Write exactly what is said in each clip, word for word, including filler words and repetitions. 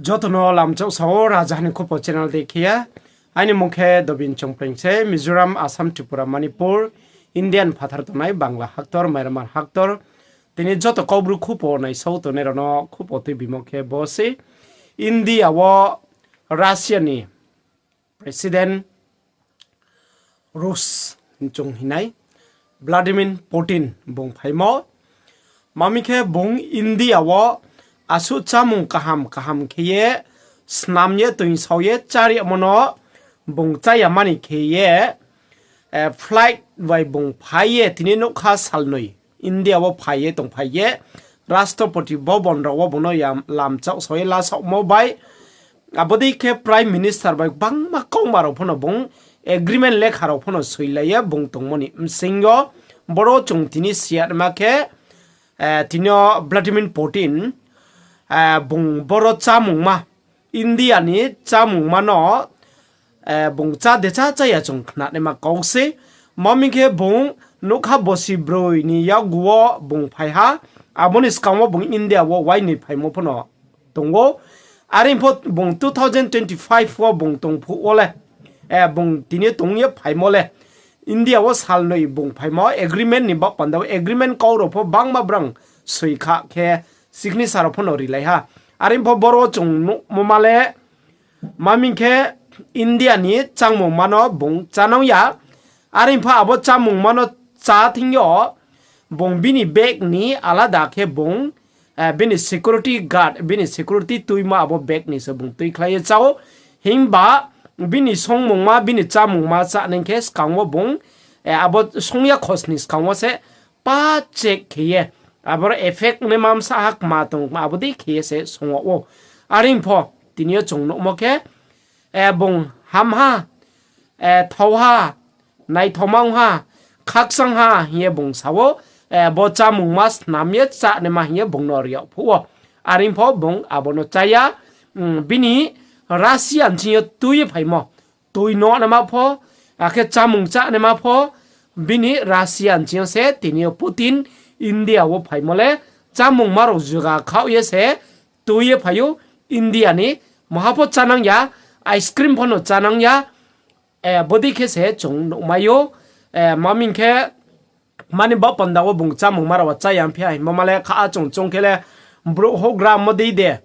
Joto no lamchak sao, Rajaha ni Khupo channel dei khe ye. Aini mung khe Dobin Chongpreng se, Mizoram, Assam, Tripura, Manipur, Indian phathar tongnai Bangla haktor, Myanmar haktor. Tini joto Kaubru khupo naisao tongnai rao no khupo tuibimo khe bo se, India wo Russia ni President Rus hing chung hinai Vladimir Putin bung phaimo. Mami khe bung India wo asuh chámung kaham kaham khe ye snam ye toingsao ye chári yagmo no bung cháya mani khe ye, flight bai bung phai ye tini nougkha salnoi India wo phai ye tongphai ye Rashtrapati Bhavan rao wo bung no lamchak sao ye lasaohmo bai abo dei khe Prime Minister bai gbangma kauma rao pho no bung agreement lekha rao pho no soilai ye bung tongmo ni bsing yo boro chung tini siya naima khe, tini yo Vladimir Putin, bung boro chámungma, India ni chámungma no bung chá de chá cháya chung khnanaima kau se. Mami khe bung nougkha bosi broi ni yakgu wo bung phai ha, abo ni skang wo bung India wo uainoi phaimo pho no tong ou. Are pho bung two thousand twenty five wo bung tong phuh wo le, bung tini tong ye phaimo le, India wo salnoi bung phaimo agreement ni baoh panda wo agreement kau rao pho bangma brang soi kha khe signature rao pho no rilai ha. Are pho boro chung nuhmo ma le, mami khe India ni chámungma no bung chánang ya. Are pho abo chámungma no chá thing yo, bung bini bag ni alada khe bung, bini security guard, bini security tuima abo bag ni se bung tuikhlai ye chá ou. Himba bini songmungma, bini chámungma chá nai khe skang wo bung, abo song ya khosni skang wo se pa check khe ye, aboro effect naima bsa ha kma tong abo dei khe ye se song ou. Are pho tini yo chung nuhmo khe, bung ham ha, thao ha, naithaoma ong ha, khakchang ha hing ye bung sa ou, bo chámungma snam ye chánaima hing ye bung no ri yag phuh wo. Are pho bung abo no chá ya, bini Russia nching yo tui ye phaimo, tui no naima pho, akhe chámung chánaima pho, bini Russia nching yo se tini yo Putin India wo phaimo le, chámungma rao juga khaoh ye se tui ye phai ou India ni, maha pho chánang ya, ice cream pho no chánang ya, bodei khe se chung nuhmai ou, mami khe mani baoh panda wo bung chámungma rao wa chá ya phi ha hingmo ma le kha chung chung khe le brouh houhgra mo dei de,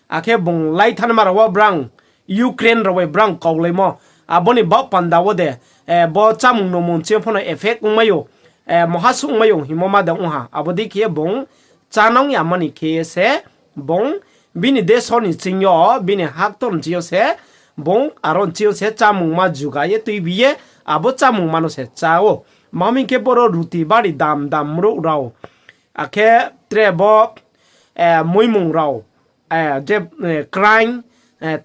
akhe bung laithanma rao wo brang Ukraine rao bai brang kaulaimo, abo ni baoh panda wo de, bo chámung nungmung ching yo pho no effect ongmai ou, maha suh ongmai ou hingmo ma de ong ha, abo dei khe ye bung chánang ya mani khe ye se bung bini deso ni ching yo, bini haktor ni ching yo se bung aro ni ching yo se chámungma juga ye tuibi ye abo chámungma no se chá ou. Mami khe boro ruti bari dam dam mrouh rao, akhe tre bo muimung rao, je kraing,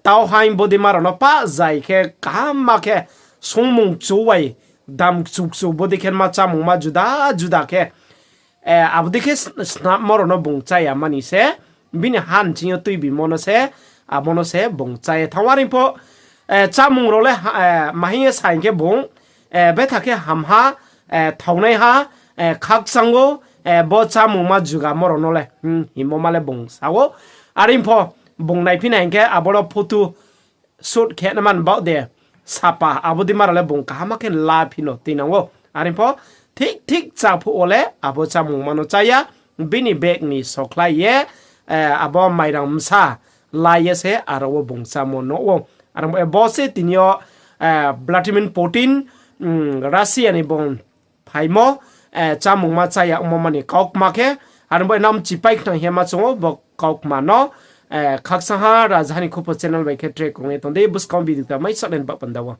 tauhaing bodeima rao no pah zai khe kahamma khe sungmung kchu bai dam kchu kchu bodei khe ma chámungma juda juda khe, abo dei khe snapmo rao no bung chá ya mani se, bini ha nching yo tuibimo no se, abo no se bung chá ye thanng ou. Are pho chámung rao le mahing ye sa hing khe bung betha khe hamha, thaonaiha, khakchang ou, bo chámungma jugamo rao no le, hingmo ma le bung sa ou. Are pho bung naiphi nai hing khe abo rao photo shoot khe naman baoh de, sapa abo dei ma rao le bung kahamma khe la phi no tuinang ou. Are pho thik thik chá phuh wo le abo chámungma no chá ya, bini bag ni sokhlai ye, abo mairang bsa la ye se aro wo bung chámo nuh ou. Are pho bo se tini yo Vladimir Putin, Russia ni bung phaimo, chámungma chá ya ongmo mani kaukma khe, are pho nam chipai khnang hema chung ou bo kaukma no, khakchangha Rajaha ni Khupo channel bai khe tre krung ye tong di, buskang video ta mai sa nai ni baoh panda wo.